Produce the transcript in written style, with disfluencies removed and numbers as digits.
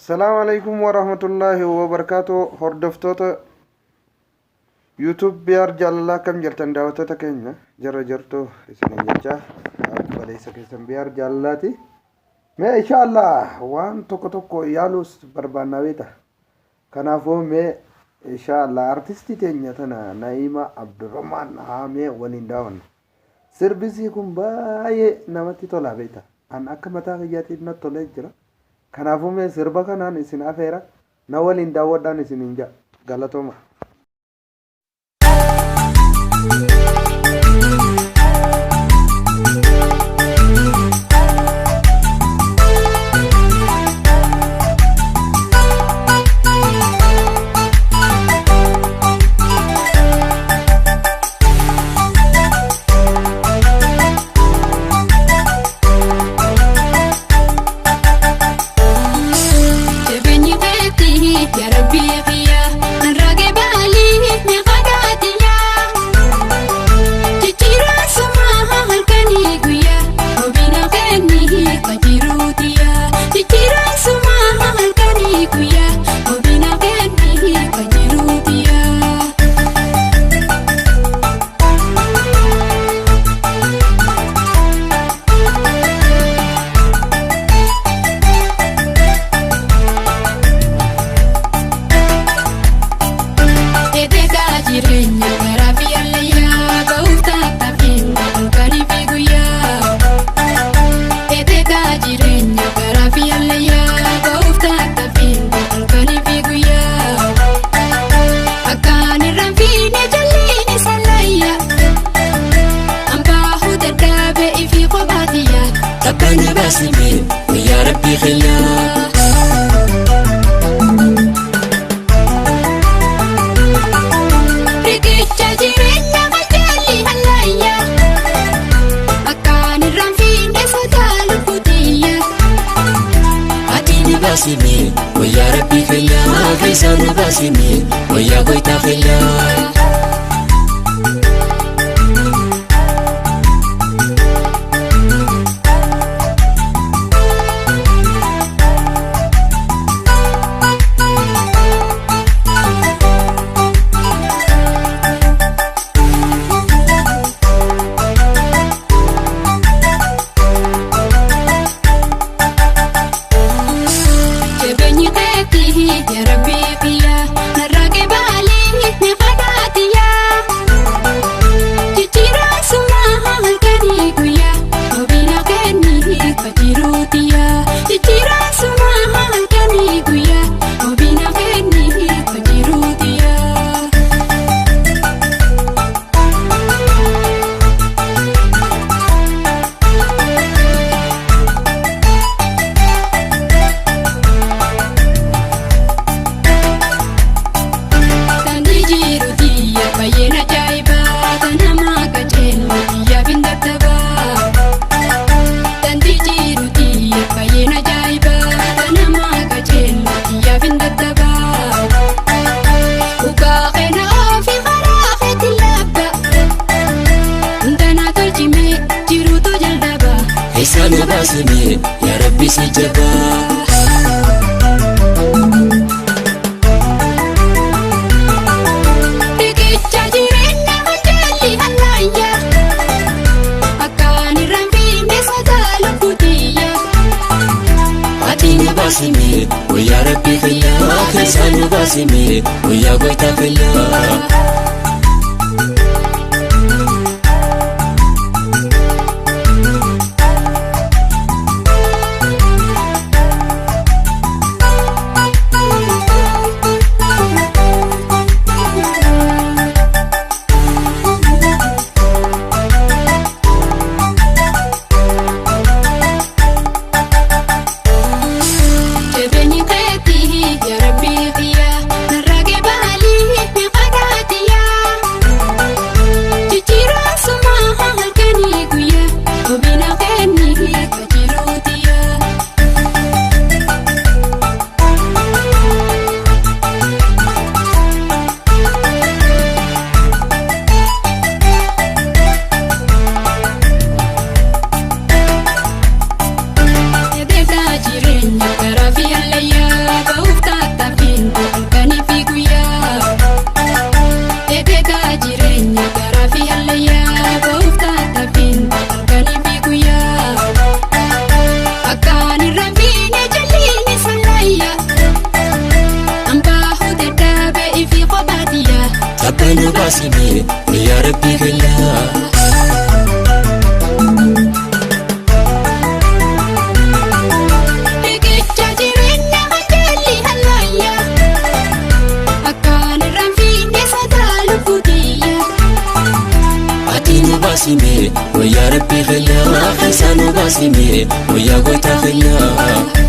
Salaamu alaikum warahmatullaahi wabarakaatu. Hordoftoota YouTube BR Jaalalaa, akkam jirtan? Daawwattoota keenya, jarra jirtu isiniin jecha, obboleessa keessan BR Jaalalaati. Mee inshaallah waan tokko tokko yaaluus barbaannaa beekta. Kanaafuu mee inshaallah artistii teenya tana Na'iima Abdurrahmaan haa mee waliin daawwannu. Sirbisii kun baay'ee namatti tola beekta. An akka mataa kiyyaatiin natti tolee jira. Kanaafuu mee sirba kanaan isin afeera, na waliin daawwadhaan isiniin jedha. Galatooma. Jabeenyi keetii yaa Rabbii kiyya, narraa baalii meeqa. Jijjiiraan sumaa halkanii guyyaa, obina kennii qajiruutiya. Jijjiiraan sumaa halkanii guyyaa, obina kennii qajiruutiya. Eeteetaa jireenya garaa fi allayyaa, ba'uuf tattaaffiin halkanii fi guyyaa. Eeteetaa jireenya garaa fi allayyaa, ba'uuf tattaaffiin halkanii fi guyyaa. Akkaan irraan fiine jalliin isa layya. Hambaa dadhaabee ifi kophaatiyya. Rabbana baasime wayyaa Rabbii kiyyaa. Riqicha jireenya qajeelli hallayya. Akkaan irraan fiine sodaa lubbutiyya. Ati nu baasime wayyaa Rabbii kiyyaa, keessaa nu baasime wayyaa goytaa kiyyaa. Jabeenyi keetii yaa Rabbii kiyya, narraa qeebaalee meeqa. Jijjiiraan sumaa halkanii guyyaa, obina kennii qajiruutiya. Jijjiiraan sumaa halkanii guyyaa, obina kennii qajiruutiya. Daandii jiru xiyya baay'een ajaa'ibaa, kan nama qajeelma xiyyaaf hin dadhabaa. Daandii jiru xiyya baay'een ajaa'ibaa, kan nama qajeelma xiyyaaf hin dadhabaa. Dhugaa keena ofii karaa keetti labba. Hundanaa tolchimee jiruutu jalqaba. Keessaa nu baasime yaa Rabbi si jabaa. Riqicha jireenya qajeelli hallayya. Akkaan irraan fiine sodaa lubbutiyya. Ati nu baasime wayyaa Rabbii kiyyaa, keessaa nu baasime wayyaa goytaa kiyyaa. Jabeenyi keetii yaa Rabbii kiyya, narraa qeebaalii meeqa. baasime wayyaa goota keenyaa.